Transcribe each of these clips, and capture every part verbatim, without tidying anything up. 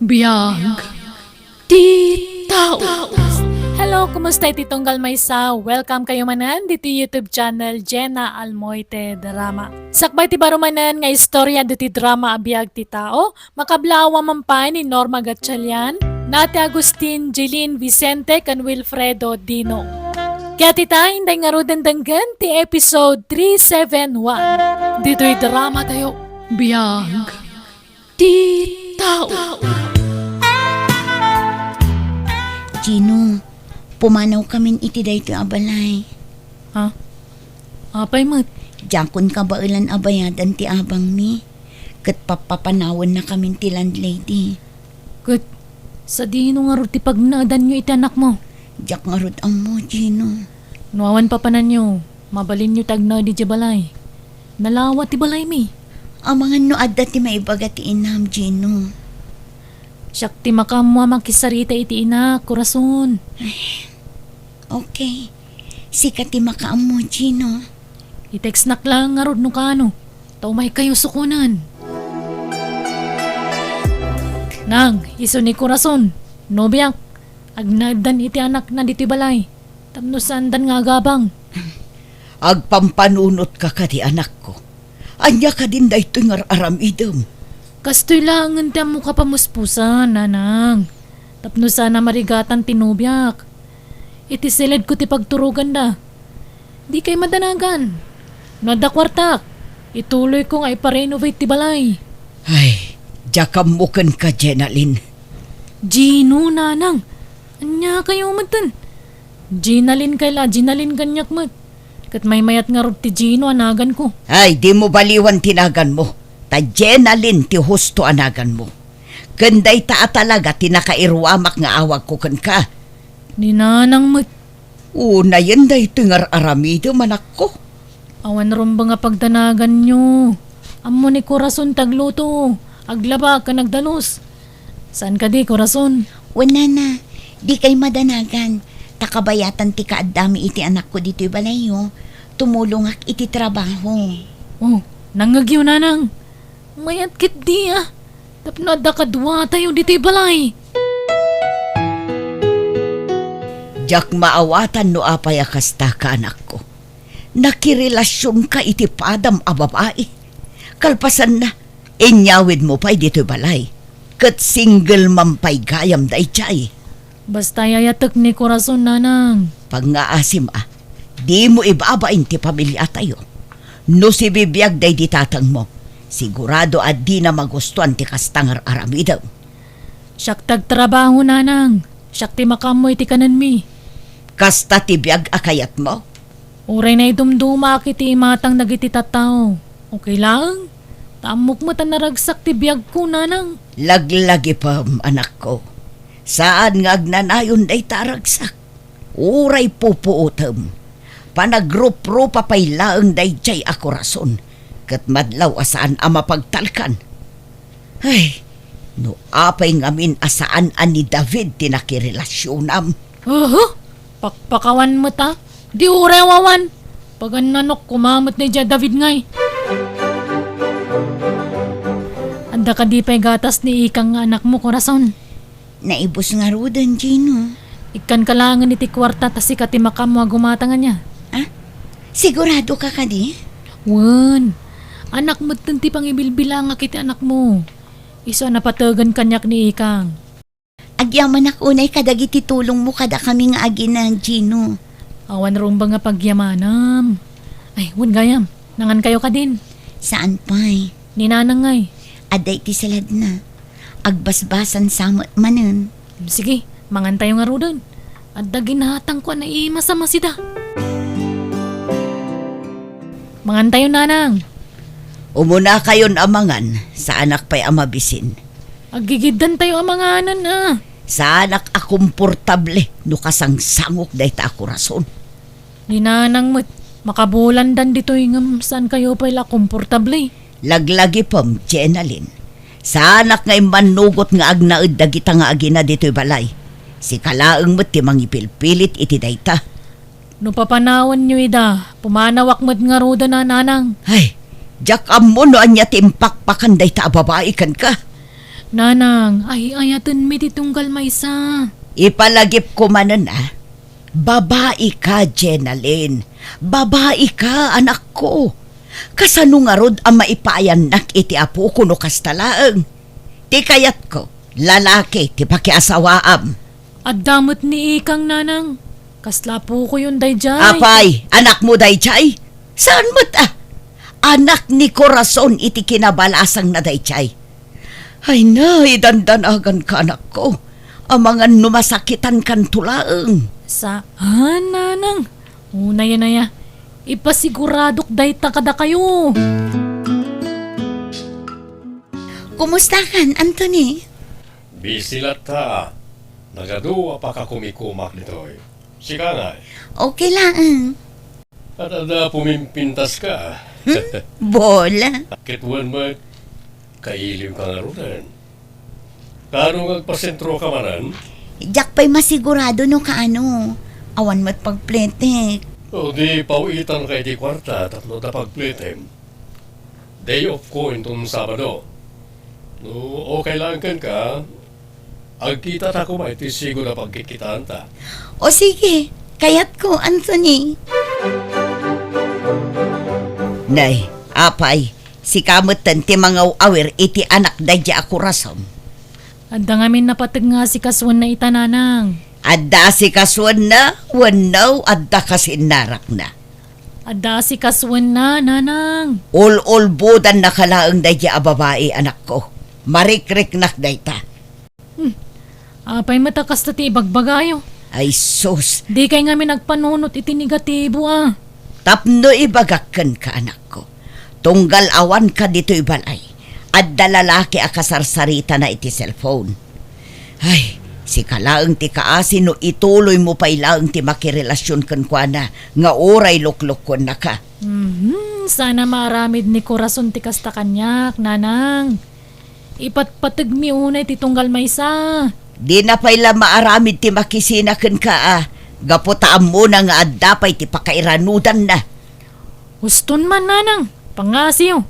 Biag ti tao. Hello, kumusta iti tunggal maysa? Welcome kayo manen ditoy YouTube channel Jenna Almoite Drama. Sakbay ti baro manen nga istorya ditoy drama a Biag ti Tao, makablawa man pay ni Norma Gatchalian, Nate Agustin, Jeline Vicente, ken Wilfredo Dino. Kaya ti ta, inday ngaruden denggen ti episode three seven one. Ditoy drama tayo, Biag ti Tao. Gino, pumanawkamin iti daytoy a balay. Ha? Apay met? Diakon kabaelan a bayadan ti abangmi. Ket pappapanawennakamin ti landlady. Ket sadino ngarud ti pagnaedanyo iti anakmo? Diak ngarud ammo, Gino. No awan papananyo, mabalinyo ti agnaed idiay balay. Nalawa ti balaymi. Amangan no adda ti maibaga ti inam, Gino. Siak ti makaammo a makisarita iti inak, Corazon. Okay. Sika ti makaammo, Gino. I-textnak laeng ngarud no kaano, ta umaykayo sukonen. Nang, isu ni Corazon, nobiak, agnaeddan iti anakna ditoy balay. Tapno saandan nga agabang. Agpampanunotka kadi, anakko? Ania kadin daytoy nga ar-aramidem? Kastoy laengen ti ammoka pamuspusan, nanang. Tapno saan a marigatan ti nobiak. Iti siledko ti pagturoganda. Dikay madanagan. No adda kuartak, ituloyko nga iparenovate ti balay. Ay, diak ammo kenka, Jenalyn. Gino, nanang. Ania kayo metten? Jenalyn kay la, Jenalyn kaniak met. Ket maymayat ngarud ti Gino a naganko. Ay, dimo baliwan ti naganmo. Ta Jenalyn ti husto a naganmo. Ken dayta a talaga ti nakairuamak nga awagko kenka. Ni nanang met. Unayen daytoy nga ar-aramidem, anakko. Awan rumbeng a pagdanaganyo. Ammo ni Corazon ti agluto, aglaba, ken agdalus. Saan kadi, Corazon? Wen, nana, dikay madanagan. Ta kabayatan ti kaaddami iti anakko ditoy balayyo, tumulongak iti trabaho. Oh, nangngegyo, nanang. Mayat ketdi a. Tapno adda kaduatayo ditoy balay. Diak maawatan no apay a kasta, kaanakko. Nakirelasionka iti padam a babai. Kalpasanna, inyawidmo pay ditoy balay. Ket single man pay gayam daydiay. Basta ay-ayatek ni Corazon, nanang. Pangngaasim a, dimo ibabain ti pamiliatayo. No sibibiag daydi tatangmo, sigurado a dina magustuan ti kasta nga ar-aramidem. Siak ti agtrabaho, nanang. Siak ti makaammo iti kanenmi. Kasta ti biag a kayatmo? Uray naidumdumaak iti imatang dagiti tattao. Okay laeng? Ta ammok met a naragsak ti biagko, nanang. Laglagipem, anakko. Saan nga agnanayon dayta a ragsak. Uray pupuotem, panagruprupa pay laeng daydiay a Corazon, ket madlaw a saan a mapagtalkan. Ay, no apay ngamin a saan a ni David ti nakirelasionam. Uhu! Pakpakawan met a, di uray awan. Pagannanok koma met ni David ngay. Adda kadi pay gatas ni Ikang nga anakmo, Corazon? Naibus ngaruden, Gino. Ikkanka laengen iti kuarta ta sika ti makaammo a gumatang ania. Ah? Siguradoka kadi? Wen. Anak metten ti pangibilbilangak iti anakmo. Isu a napategen kaniak ni Ikang. Agyamanak unay kadagiti tulongmo kadakami nga agina, Gino. Awan rumbeng nga pagyamanam. Ay, wen gayam. Nangankayo kadin? Saan pay. Ni Nanang ngay? Adda iti saladna. Agbasbasan sa met manen. Sige, mangantayo ngaruden. Adda ginatangko a naimas a masida. Mangantayo, Nanang. Umunakayon a mangan, saanak pay a mabisin. Aggigiddantayo a manganen a. Saanak a komportable no kasangsangok dayta a Corazon. Ni Nanang met, makabulandan ditoy ngem saankayo pay la komportable. Laglagipem, Jenalyn. Saanak nga immannugot nga agnaed dagita nga agina ditoy balay. Sika laeng met ti mangipilpilit iti dayta. No papanawanyo ida, pumanawak met ngaruden a, Nanang. Ay, diak ammo no ania ti impakpakan dayta a babai kenka. Nanang, ay-ayatenmi ti tunggal maysa. Ipalagipko manen a. Babaika, Jenalyn. Babaika, anakko. Kasano ngarud a maipayannak iti apoko no kasta laeng? Ti kayatko, lalaki ti pakiasawaam. Adda met ni ikang, Nanang. Kasla apokoyon daydiay. Apay, anakmo daydiay? Saan met a? Anak ni Corazon iti kinabalasangna daydiay. Ay na, idandanaganka, anakko. Amangan no masakitankanto laeng. Saan, Nanang? Unay, unay a. Ipasiguradok dayta kadakayo. Kumustakan, Anthony? Busy latta. Nagadu a pakakumikumak ditoy. Sika ngay? Okay laeng. At adda pumimpintaska. Hmm? Bola. Ket wen met, kailimka ngaruden. Kaano nga agpasentroka manen? Diak pay masigurado no kaano. Awan met pagpletek. O di, pawitanka iti kuarta tapno adda pagpletem. Day off ko inton Sabado. No okay laeng kenka, agkitata koma iti sigud a pagkitkitaanta. O sige, kayatko, Anthony. Nay, apay, sika metten ti mangaw-awir iti anak daydiay a Corazon. Adda ngamin napateg nga asikasuenna ita, Nanang. Adda asikasuenna wenno adda kasinnarakna? Adda asikasuenna, Nanang. Ul-ulbodannaka laeng daydiay a babai, anakko. Marikriknak dayta. Hmm. Apay met a kasta ti ibagbagayo? Ay sus! Dikay ngamin agpanunot iti negatibo a. Tapno ibagak kenka, anakko. Tunggal awanka ditoy balay, adda lalaki a kasarsaritana iti cellphone. Ay, sika laeng ti kaasi no ituloymo pay laeng ti makirelasion kenkuana nga uray luklukuennaka. Mhm, saan a maaramid ni Corazon ti kasta kaniak, Nanang. Ipatpategmi unay ti tunggal maysa. Dina pay la maaramid ti makisina kenka a, gapu ta ammona nga adda pay ti pakairanudanna. Uston man, Nanang, pangngasiyo.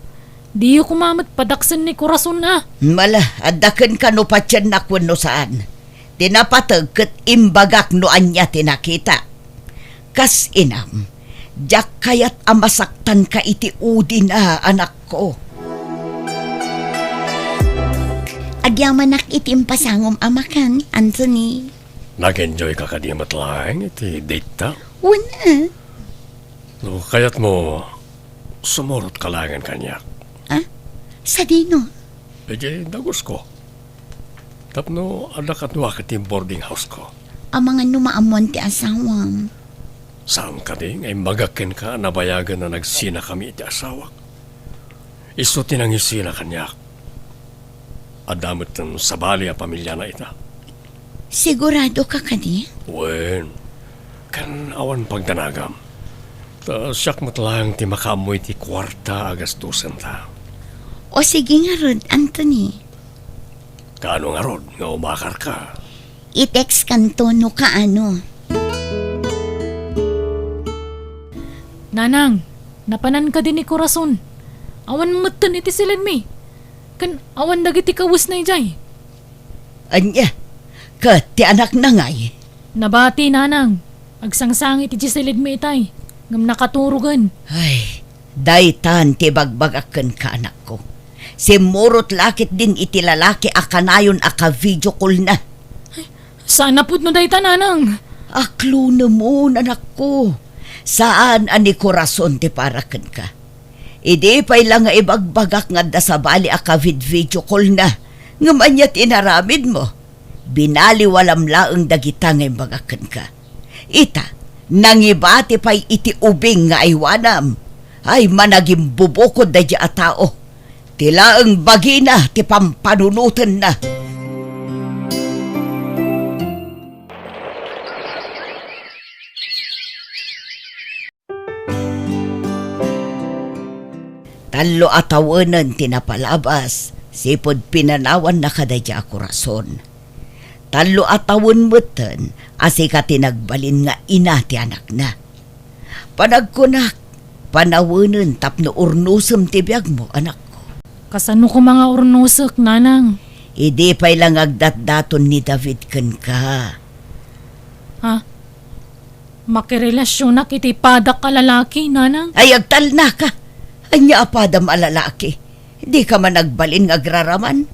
Diyo koma met padaksen ni Corazon a. Mala, adda kenka no patiennak wenno saan. Ti napateg ket imbagak no ania ti nakita. Kas inam, diak kayat a masaktanka iti udina, anakko. Agyamanak iti impasangom a makan, Anthony. Nag-enjoy ka kadi met laeng iti date ta? Wen a. No kayatmo, sumurot ka laengen kaniak. Ah? Sadino? Idiay dagusko. Tapno adda kaduak iti boarding house ko. Amangan no maammuan ti asawam. Saan kadi nga imbagak kenka a nabayagen a nagsinakami iti asawak? Isu ti nangisina kaniak. Adda metten sabali a pamiliana ita. Sigurado ka kadi? Wen, ken awan pagdanagam. Ta siak met laeng ti makaammo iti kuarta a gastusenta. O sige ngarud, Anthony. Kaano ngarud nga umakarka? I-text kanto no kaano. Nanang, napanan kadi ni Corazon? Awan metten iti silidmi. Ken awan dagiti kawesna idiay. Ania? Ket ti anakna ngay? Nabati, Nanang. Agsangsangit iti silidmi itay, ngem nakaturogen. Ay, daytan ti ibagbagak kenka, anakko. Simmurot la ketdin iti lalaki a kanayon a ka-video call-na. Ay, saan a pudno dayta, Nanang? Aklonemon, anakko. Saan a ni Corazon ti para kenka. Idi pay la nga ibagbagak nga adda sabali a ka-vid-video call-na, ngem ania ti inaramidmo? Binaliwalam laeng dagita nga imbagak kenka. Ita, nangibati pay iti ubing nga aywanam. Ay, managimbubukod daydiay a tao. Ti laeng bagina ti pampanunotenna. Tallo a tawenen ti napalabas, sipud pinanawanna kadaydiay a Corazon. Tallo a tawen metten a sika ti nagbalin nga ina ti anakna. Panagkunak, panawenen tapno urnosem ti biagmo, anakko. Kasano koma nga urnosek, Nanang? Idi pay la nga agdatdaton ni David kenka. Ha? Makirelasionak iti padak a lalaki, nanang? Ay, agtalnaka! Ania a padam a lalaki? Dika man agbalin nga agraraman?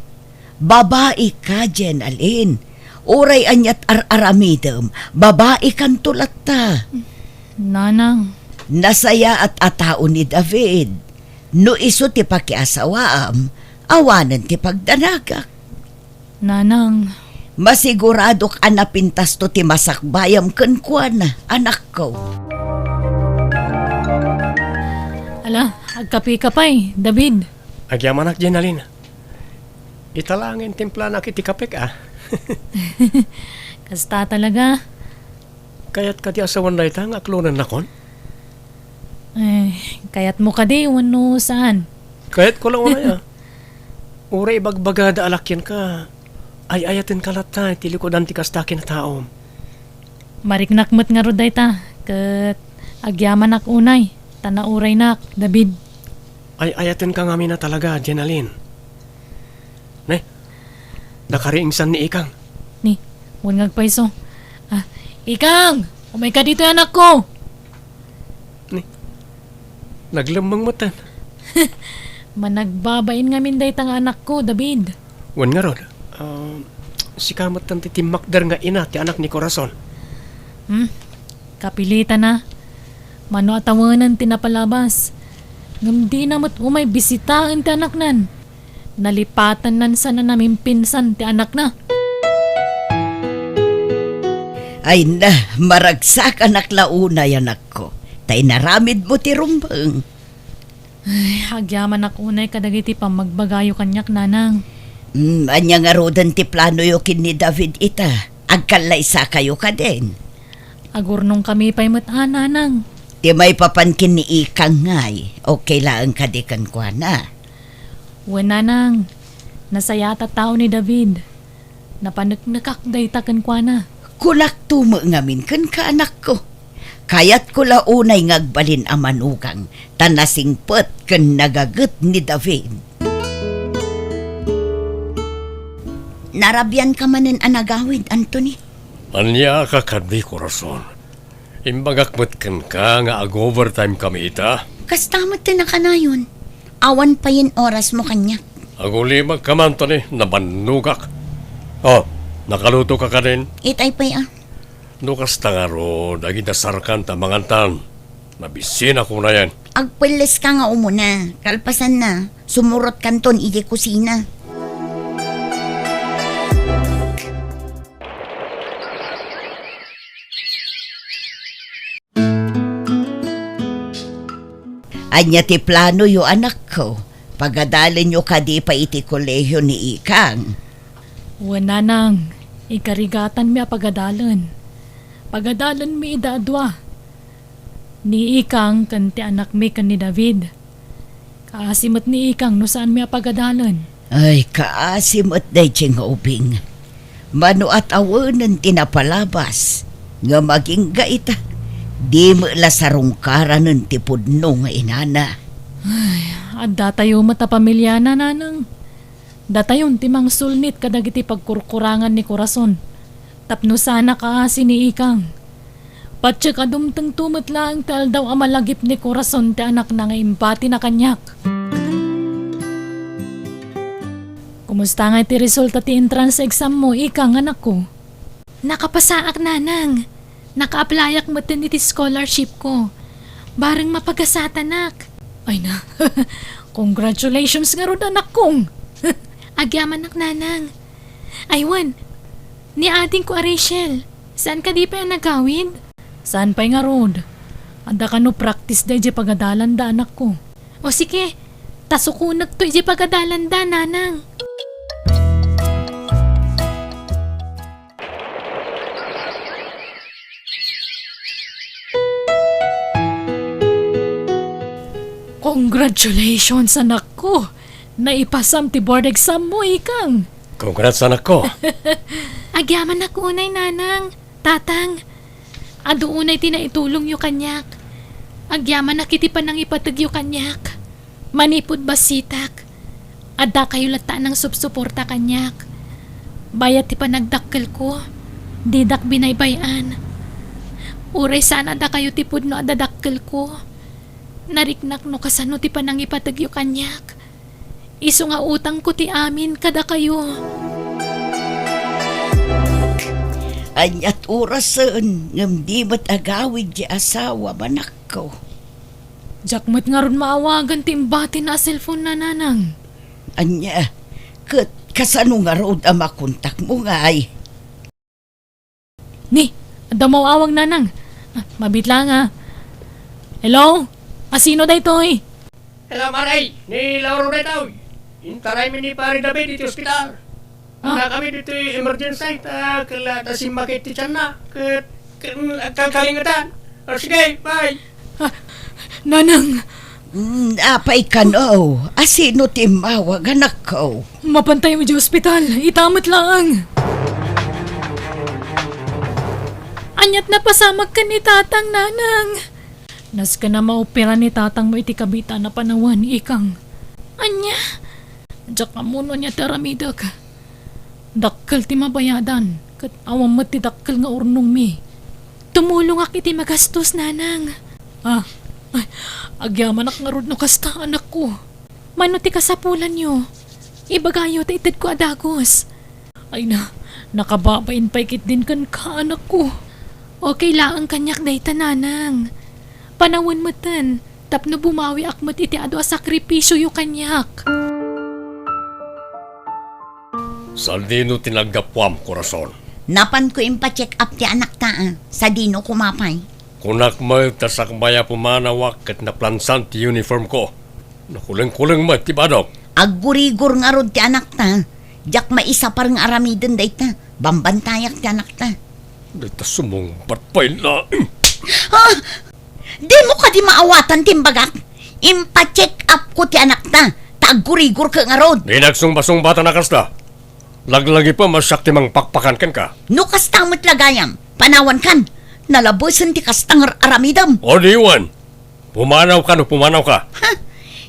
Babaika, Jenalyn. Uray aniat ar-aramidem, babaikanto latta. Nanang. Nasayaat a tao ni David. No isu ti pakiasawaam, awanen ti pagdanagak. Nanang. Masiguradok a napintasto ti masakbayam kenkuana, anakko. Ala, agkapeka pay, David. Agyamanak, Jenalyn. Ita laeng timplanak iti kapek, a. Kasta talaga. Kayat kadi a sawen dayta nga aklonennakon? Eh, kayatmo kadi wenno saan? Kayatko la unay, a. Uray ibagbagada a lakianka, ay-ayatenka latta iti likudan ti kasta a kinataom. Mariknak met ngarud dayta, ket agyamanak unay, ta nauraynak, David. Ay-ayatenka ngamin a talaga, Jenalyn. Ne? Nakariingsan ni Ikang. Ni, wen nga agpayso. Ah, Ikang! Umayka ditoy, anakko! Ni, naglemmeng metten. Managbabain ngamin dayta nga anakko, David. Wen ngarud, ah, sika metten ti timmakder nga ina ti anak ni Corazon. Hmm? Kapilitana. Mano a tawenen ti napalabas. Ngem dina met umay bisitaen ti anaknan. Nalipatannan sana namimpinsan ti anakna. Ay na, maragsakanak la unay, anakko, ta inaramidmo ti rumbeng. Ay, agyamanak unay kadagiti pammagbagayo kaniak, nanang. Mm, ania ngaruden ti planoyo ken ni David ita? Agkallaysakayo kadin? Agurnongkami pay met a, nanang. Ti maipapan ken ni Ikang ngay, okay laeng kadi kenkuana? Wen, nanang. Nasayaat a tao ni David. Napaneknekak dayta kenkuana. Kunakto met ngamin kenka, anakko. Kayatko la unay nga agbalin a manugang ta nasingpet ken nagaget ni David. Narabianka manen a nagawid, Anthony? Ania a kakadi, Corazon? Imbagak met kenka nga ag-overtime kami ita. Kasta met ti nakanayon. Awan payen orasmo kaniak. Agulimagka man, Anthony, nabannogak. Oh, nakalutoka kadin? Itay pay a. No kasta ngarud, agidasarkan ta mangantan. Mabisinak unayen. Agpelleska nga umuna. Kalpasanna, sumurotkanton idiay kusina. Ania ti planoyo, anakko? Pagadalenyo kadi pay iti kolehio ni Ikang? Wen, nanang, ikarigatanmi a pagadalen. Pagadalenmi ida a dua. Ni Ikang ken ti anakmi ken ni David. Kaasi met ni Ikang no saanmi a pagadalen. Ay, kaasi met daydi nga ubing. Mano a tawenen ti napalabas, ngem agingga ita, di met la sarungkaranen ti pudno nga inana. Ay, adda tayo met a pamiliana, nanang. Datayon ti mangsulnit kadagiti pagkurkurangan ni Corazon. Tapno saan a kaasi ni Ikang. Patiek a dumtengto met laeng ti aldaw a malagip ni Corazon ti anakna nga impatina kaniak. Kumusta ngay ti resulta ti entrance exam mo, Ikang, anakko? Nakapasaak, nanang. Naka-applyak metten iti scholarship ko. Bareng mapagasatanak. Ay na, congratulations ngarud, anakkong. Agyamanak, nanang. Ay wen, ni adingko a Rachel, saan kadi pay a nagawid? Saan pay ngarud? Adda kano practice da idiay pagadalanda, anakko. O sige, ta sukonekto idiay pagadalanda, nanang. Congratulations, anakko! Naipasam ti board exam mo, Ikang! Congrats, anakko! Agyamanak unay, Nanang, Tatang. Adu unay ti naitulongyo kaniak. Agyamanak iti panangipategyo kaniak. Manipud bassitak, addakayo latta a nangsupsuporta kaniak. Bayat ti panagdakkelko, didak binaybay-an. Uray saan a dakayo ti pudno a dadakkelko. Nariknak no kasano ti panangipategyo kaniak. Isu nga utangko ti amin kadakayo. Ania't orasen ngem di met agawid ti asawam, anakko? Diak met ngarud maawagan ti imbatina a cellphone na, nanang. Ania, ket kasano ngarud a makontakmo ngay? Ni, adda maawag, nanang. Ah, mabiit laeng, ah. Hello? Asino daytoy? Hello, Maray. Ni Lauro daytoy. Intaraymi ni Pare David iti ospital. Ah? Nakami ditoy emergency, ta kella ta simmakit ti tianna. Ket, ket, agkalkalingetan. O, sige, bye. Ah, nanang! Mm, apay kano? Asino ti immawag, anakko? Mapantay idiay ospital. Ita met laeng. Ania't napasamak ken ni tatang, nanang? Nasken a maopera ni tatangmo iti kabitaen a panawen, ikang. Ania? Diak ammo no ania ti aramidek. Dakkel ti mabayadan, ket awan met ti dakkel nga urnongmi. Tumulongak iti magastos, nanang. Ah, ay, agyamanak ngarud no kasta, anakko. Mano ti kasapulanyo? Ibagayo ta itedko a dagus. Ay na, nakababain pay ketdin kenka, anakko. Okay laeng kaniak dayta, nanang. Panawen metten, tapno bumawiak met iti adu a sakripisioyo kaniak. Sadino ti naggapuam, korason? Napanko impacheck up ti anakta, a. Sadino koma pay? Kunak met ta sakbay a pumanawak ket naplansan ti uniformko. Nakulengkuleng met ti badok. Aggurigor ngarud ti anakta. Diak maisapar nga aramiden dayta. Bambantayak ti anakta. Dayta sumungbat pay laeng. Ah! Dimo kadi maawatan ti imbagak? Impacheck upko ti anakta, ta aggurigorka ngarud. Dina agsungbasungbatan a kasta. Laglagipem a siak ti mangpakpakan kenka. No kasta met la gayam, panawankan. Nalabesen ti kasta nga ar-aramidem. O di wen, pumanawka no pumanawka. Ha?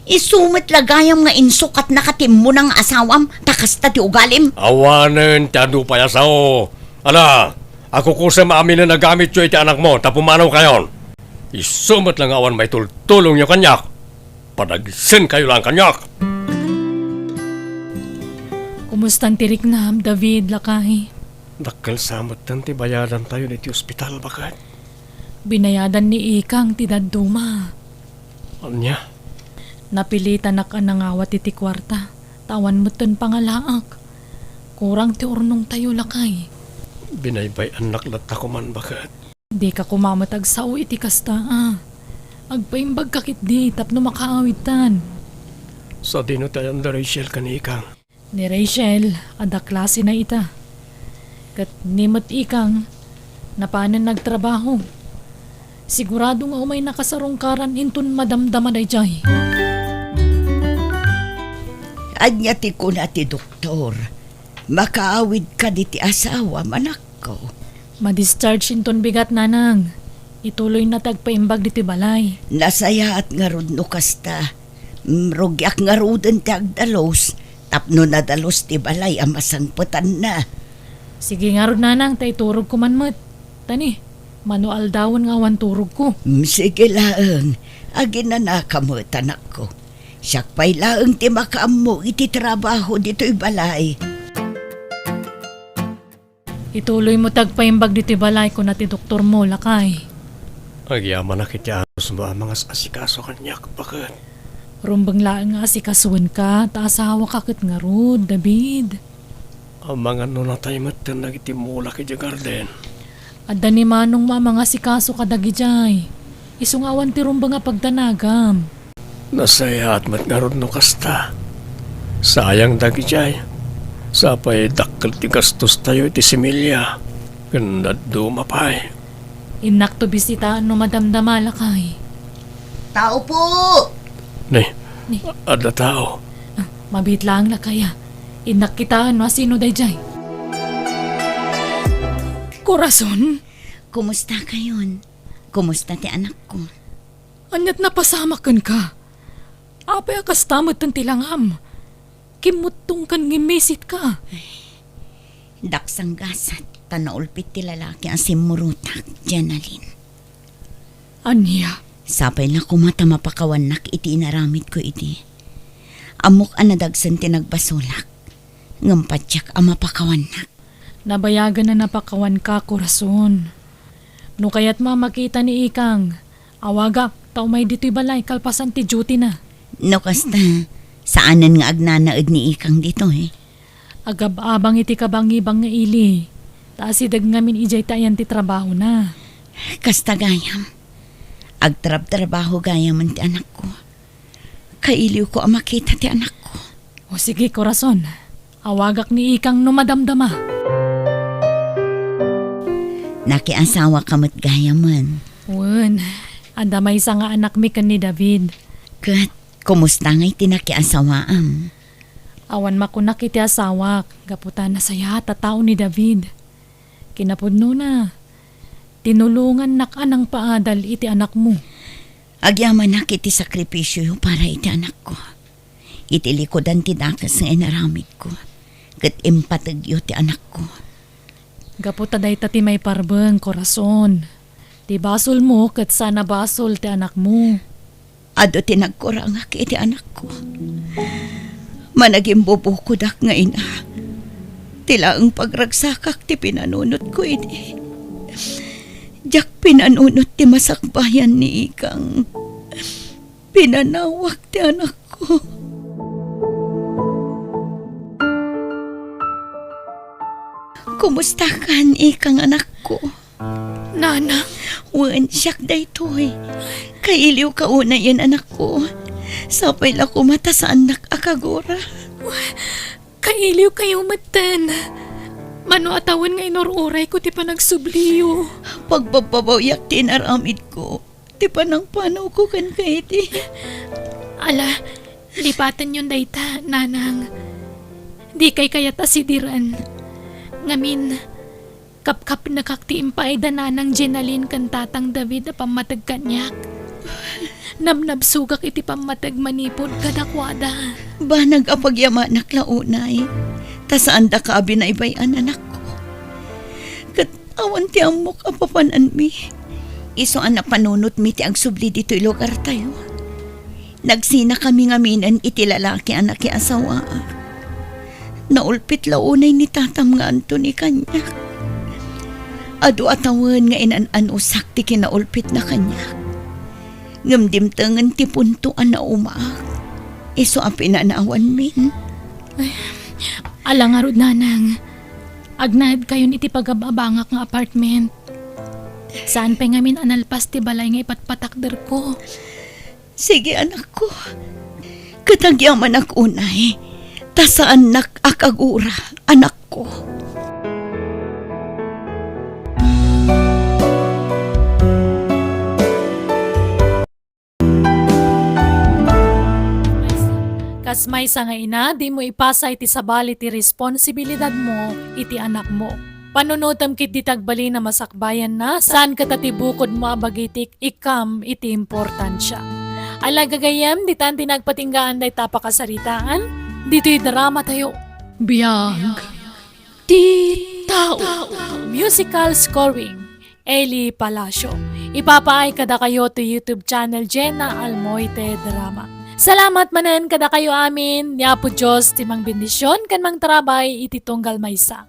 Isu met la gayam nga insukatnaka ti immuna nga asawam, ta kasta ti ugalim. Awanen ti adu pay a sao. Ala, akukusem a aminen a gamityo iti anakmo ta pumanawkayon. Isu met la nga awan maitultulongyo kaniak. Padagsenkayo laeng kaniak. Kumustan ti riknam, David, lakay? Dakkel sa metten ti bayadantayo iti ospital, baket. Binayadan ni ikang ti dadduma. Ania? Napilitanak a nangawat iti kuarta, ta awan metten pangalaak. Kurang ti urnongtayo, lakay. Binaybay-annak latta koman, baket. Dika koma met agsao iti kasta, a. Agpaimbagka ketdi tapno makaawidtan. Sadino ti ayan da Rachel ken ikang? Ni Rachel, adda klasena ita. Ket ni met ikang, napanen nagtrabaho. Sigurado nga umayna kasarungkaran inton madamdama daydiay. Ania ti kuna ti doktor? Makaawidka diti asawam, anakko? Ma-discharge inton bigat, nanang. Ituloyna ti agpaimbag ditoy balay. Nasayaat ngarud no kasta. Mm, rugiak ngaruden ti agdalus, tapno nadalus ti balay a masangpetanna. Sige ngarud, nanang, ta iturogko man met. Tani, mano aldawen nga awan turogko. Mm, sige laeng. Aginanaka met, anakko. Siak pay laeng ti makaammo iti trabaho ditoy balay. Ituloymo ti agpaimbag ditoy balay, kuna ti doktormo, lakay. Agyamanak iti anusmo a mangas-asikaso kaniak, baket. Rumbeng laeng nga asikasoenka, ta asawaka ket ngarud, David. Amangan no natay metten dagiti mulak idiay garden. Adda ni manongmo a mangasikaso kadagidiay. Isu nga awan ti rumbeng a pagdanagam. Nasayaat met ngarud no kasta. Sayang dagidiay. Sapay dakkel ti gastostayo iti similya. Ken dadduma pay. Innakto bisitaen no madamdama, lakay. Tao po! Ni, Ni. Adda tao. Ah, mabiit laeng, lakay, a. Innak kitaen no asino daydiay. Corazon? Kumusta kayon? Kumusta ti anakko? Ania't napasamak kenka? Apay a kasta metten ti langam? Kimmuttongkan ngem misitka. Ay, Daksang gasat, ta naulpit ti lalaki a simmurotak, Jenalyn. Ania? Sapay la koma ta mapakawannak iti inaramidko idi. Ammok a nadagsen ti nagbasolak, ngem patiek a mapakawannak. Nabayagen a napakawanka, korason. No kayatmo a makita ni Ikang, awagak ta umay ditoy balay kalpasan ti duty na. No kasta, saanen nga agnanaed ni Ikang ditoy. Agab-abang iti kabangibang nga ili, ta asideg ngamin idiay ti ayan ti trabahona. Kasta gayam. Agtrabtrabaho gayamen ti anakko. Kailiwko a makita ti anakko. O sige, korason. Awagak ni Ikang no madamdama. Nakiasawaka met gayamen. Wen, adda maysa nga anakmi ken ni David. Ket, kumusta ngay ti nakiasawaam? Awan makunak iti asawak, gapu ta nasayaat a tao ni David. Kinapudnona, tinulongannak a nangpaadal iti anakmo. Agyamanak iti sakripisioyo para iti anakko. Iti likudan ti dakes nga inaramidko, ket impategyo ti anakko. Gapu ta dayta ti maiparbeng, korason. Ti basolmo ket saan a basol ti anakmo. Adu ti nagkurangak iti anakko. Managimbubukodak nga ina. Ti laeng pagragsakak ti pinanunotko idi. Diak pinanunot ti masakbayan ni Ikang. Pinanawak ti anakko. Kumustakan, Ikang, anakko? Nanang? Wen, siak daytoy. Kailiwka unayen, anakko. Sapay la koma ta saannak a kagura. Kailiwkayo metten. Mano a tawen nga inur-urayko ti panagsubliyo. Pagbabbabawiak ti inaramidko. Ti panangpanawko kenka idi. Ala, lipatenyon dayta, Nanang. Dikay kayat a sidiren. Ngamin, kapkapnekak ti impaayda Nanang Jenalyn ken Tatang David a pammateg kaniak. Nabnabsogak iti pammateg manipud kadakuada. Banag a pagyamanak la unay, ta saandaka a binaybay-an, anakko. Ket awan ti ammok a papananmi. Isu a napanunotmi ti agsubli ditoy lugartayo. Nagsinakami ngaminen iti lalaki a nakiasawaak. Naulpit la unay ni tatam nga Anthony kaniak. Adu a tawen nga inan-anusak ti kinaulpitna kaniak. Ngem dimtengen ti punto a naumaak. Isu a pinanawanmin. Ala ngarud, Nanang. Agnaedkayon iti pagab-abangak nga apartment. Saan pay ngamin a nalpas ti balay nga ipatpatakderko. Sige, anakko. Ket agyamanak unay, ta saannak a kagura, anakko. Kas maysa nga ina, dimo ipasa iti sabali ti responsibilidadmo iti anakmo. Panunotem ketdi ti agbalin a masakbayanna, saan kasta ti bukodmo a bagik ti ikkam iti importansia. Ala gagayyem, ditan ti nagpatinggaan dayta a pakasaritaan, ditoy dramatayo. Biag ti tao. Musical scoring, Eli Palacio. Ipapaay kadakayo ti YouTube channel Jenna Almoite Drama. Salamat manen kadakayo amin. Ni Apo Dios ti mangbendision ken mangtarabay iti tunggal maysa.